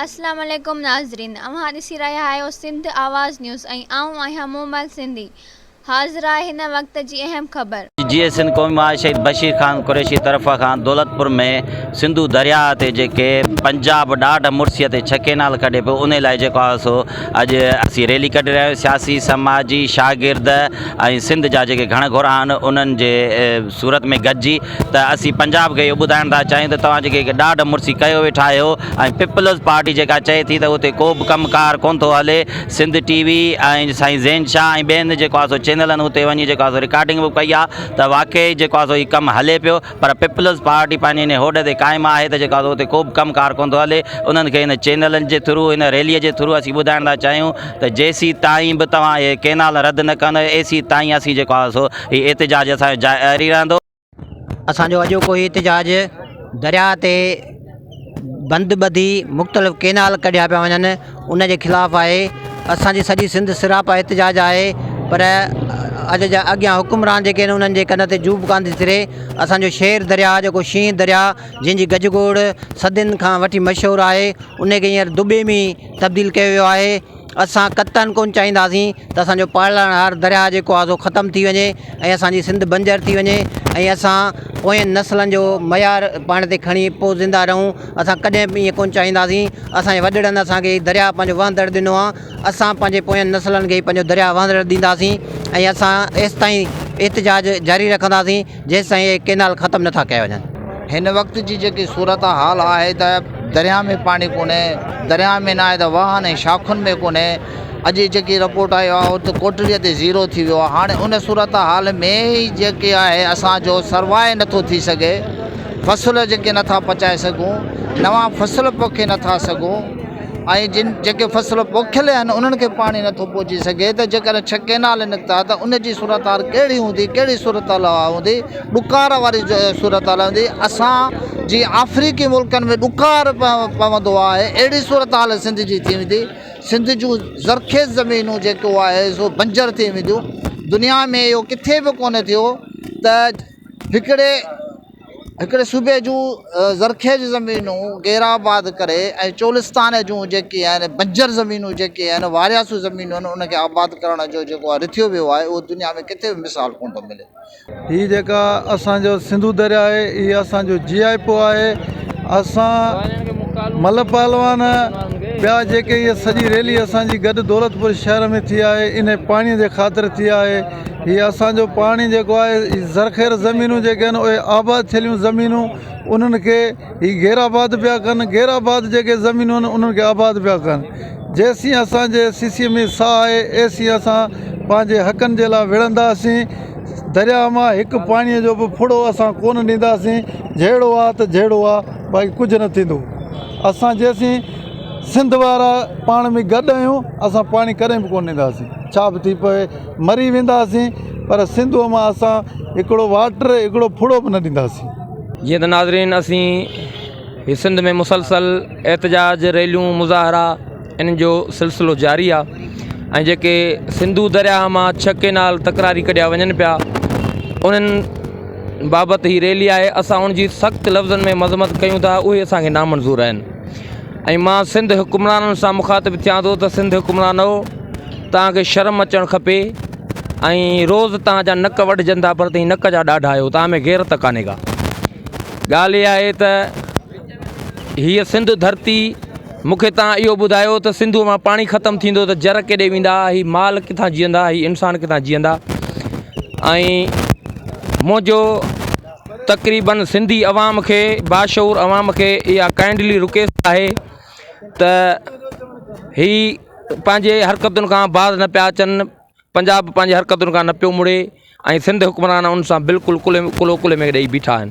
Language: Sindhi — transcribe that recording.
اسلام عليڪم ناظرين اوهان ڏسي رهيا آهيو سنڌ آواز نيوز ۽ آئون آهيان مومل سنڌي حاضر آهي هن وقت جي اهم خبر. جي ايس سنڌ قومي محاذ شهيد بشير خان قريشي طرف کان دولتپور ۾ سنڌو درياهه تي جيڪي پنجاب ڏاڍ مڙسي تي ڇهه ڪينال ڪڍي پيو انهي لاء جيڪو آهي سو اڄ اسين ريلي ڪڍي رهيا آهيون سياسي سماجي شاگرد ۽ سنڌ جا جيڪي گهڻ گهر آهن انهن جي صورت ۾ گڏجي ته اسين پنجاب کي اهو ٻڌائڻ ٿا چاهيون ته توهان جيڪي ڏاڍ مڙسي ڪيو ويٺا آهيو ۽ پيپلز پارٽي جيڪا چئي ٿي ته اتي ڪو به ڪم ڪار ڪونه ٿو هلي سنڌ ٽي وي ۽ سائين زين شاهه ۽ ٻين جيڪو آهي سو چينلن اتي وڃي جيڪو آهي سو رڪارڊنگ به ڪئي آهي ته واقعي جيڪو آهي سو هي ڪم هلي پيو پر پيپلز پارٽي پنهنجي ان هوڏ تي قائم آهي ته جيڪا اتي ڪو به ڪم ڪار ڪونه ٿو هلي انهن کي هن چينلن جي ٿرو هن ريلي جي ٿرو اسين ٻڌائڻ ٿا چاهيون ته جيسين تائين به توهان اهي ڪينال رد نه ڪندو ايسين تائين اسين جيڪو آهي سو هي احتجاج اسان جو جاري رهندو. اسان جو اڄوڪو هي احتجاج درياهه تي بند ٻڌي مختلف ڪينال ڪڍيا پيا وڃن ان جي خلاف آهي اسان جي سڄي سنڌ سراپا احتجاج آهي پر اڄ جا اڳيان حڪمران جيڪي آهن انهن جي ڪن تي جوء به ڪانه ٿي سري اسان جو شير درياهه جيڪو شينهن درياهه جنهن جي گجگوڙ صدين کان وٺي مشهور آهي ان کي هينئر دٻي ۾ تبديل ڪيو ويو آهي اسان قطعاً ڪونه چاهينداسين ته اسان جو پالڻهار درياهه جيڪو آهي سو ختم ٿي وڃي ۽ اسان جي سنڌ بنجر ٿي وڃي ۽ اسان پوئين نسلن جو معيار پاڻ تي کڻي پوء زنده رهون اسان ڪڏهن به ائين ڪونه چاهينداسين اسان جي وڏڙن اسان کي هي درياهه پنهنجو وهندڙ ڏنو آهي اسان پنهنجي پوئين نسلن کي پنهنجو درياهه وهندڙ ڏينداسين ۽ اسان ايستائين احتجاج جاري رکنداسين جيستائين اهي ڪينال ختم نٿا ڪيا وڃن. هن وقت جي جيڪي صورتحال آهي ته درياهه ۾ پاڻي ڪونهي، درياهه ۾ ناهي ته واهن ۽ شاخن ۾ ڪونهي، اڄ جيڪي رپورٽ آئي آهي ته ڪوٽڙي تي زيرو ٿي ويو آهي، هاڻي ان صورتحال ۾ ئي جيڪي آهي اسان جو سرواء نٿو ٿي سگهي، فصل جيڪي نٿا پچائي سگهون، نوان فصل پوکي نٿا سگهون. ۽ جن جيڪي فصل پوکيل آهن انهن کي پاڻي نٿو پهچي سگهي ته جيڪڏهن ڇهه ڪينال نڪتا ته ان جي صورتحال ڪهڙي هوندي ڪهڙي صورتحال هوندي ڏڪار واري صورتحال هوندي اسان جي آفريقي ملڪن ۾ ڏڪار پوندو آهي اهڙي صورتحال سنڌ جي ٿي ويندي سنڌ جون زرخيز زمينون جيڪو آهي سو بنجر ٿي وينديون دنيا ۾ اهو ڪٿي به ڪونه ٿيو ته هڪڙي هڪڙي صوبي جون زرخيز زمينون غير آباد ڪري ۽ چولستان جون جيڪي آهن بنجر زمينون جيڪي آهن وارياسو زمينون آهن ان کي آباد ڪرڻ جو جيڪو آهي رٿيو ويو آهي اهو دنيا ۾ ڪٿي به مثال ڪونه ٿو ملي. هي جيڪا اسان جو سنڌو درياء آهي هي اسان جو جياپو آهي اسان مل پهلوان ٻيا جيڪي هي سڄي ريلي اسان جي گڏ دولتپور شهر ۾ ٿي آهي انهي پاڻي جي خاطر ٿي آهي هي اسان جو پاڻي جيڪو آهي زرخير زمينون جيڪي آهن اهي آباد ٿيليون زمينون انهن کي هي غير آباد پيا ڪن غير آباد جيڪي زمينون آهن انهن کي آباد پيا ڪن جيسين اسان جي سيسي ۾ ساهه آهي ايسين اسان پنهنجي حقن جي لاء وڙهنداسين درياء مان هڪ پاڻي جو به ڦڙو اسان ڪونه ڏينداسين جهيڙو آهي ته جهيڙو آهي باقي ڪجهه نه ٿيندو اسان جيسين سنڌ وارا پاڻ ۾ گڏ آهيون اسان پاڻي ڪڏهن به ڪونه ڏينداسين ڇا به ٿي پوي مري وينداسين پر سنڌوء مان اسان هڪڙو واٽر هڪڙو ڦڙو به نه ڏينداسين. جيئن ته ناظرين اسين هي سنڌ ۾ مسلسل احتجاج ريليون مظاهرا انهن جو سلسلو جاري آ ۽ جيڪي سنڌو درياهه مان ڇهه ڪينال تڪراري ڪڍيا وڃن پيا انهن بابت هي ريلي آهي اسان ان جي سخت لفظن ۾ مذمت ڪيون ٿا اهي اسانکي نامنظور آهن ۽ مان سنڌ حڪمرانن سان مخاطب ٿيان ٿو ته سنڌ حڪمرانو توهان کي شرم اچڻ کپي ۽ روز توهان جا نڪ وڍجن ٿا پر توهين نڪ جا ڏاڍا آهيو توهان ۾ غيرت ڪانهي ڪا ڳالهه اها آهي ته هيء سنڌ ڌرتي مون کي توهان اهو ٻڌايو ته سنڌوء مان پاڻي ختم ٿيندو ته جر ڪيڏي ويندا هي مال ڪٿان جيئندا هي انسان ڪٿان جيئندا ۽ منهنجو تقريبن سنڌي عوام کي باشعور عوام کي اها ڪائنڊلي رڪويسٽ آهي ته هي پنهنجي حرڪتن کان باز نه پيا اچن پنجاب پنهنجي حرڪتن کان نه پيو مڙي ۽ سنڌ حڪمران ان سان بلڪل ڪلهي ڪلهو ڪلهي ۾ ڏئي بيٺا آهن.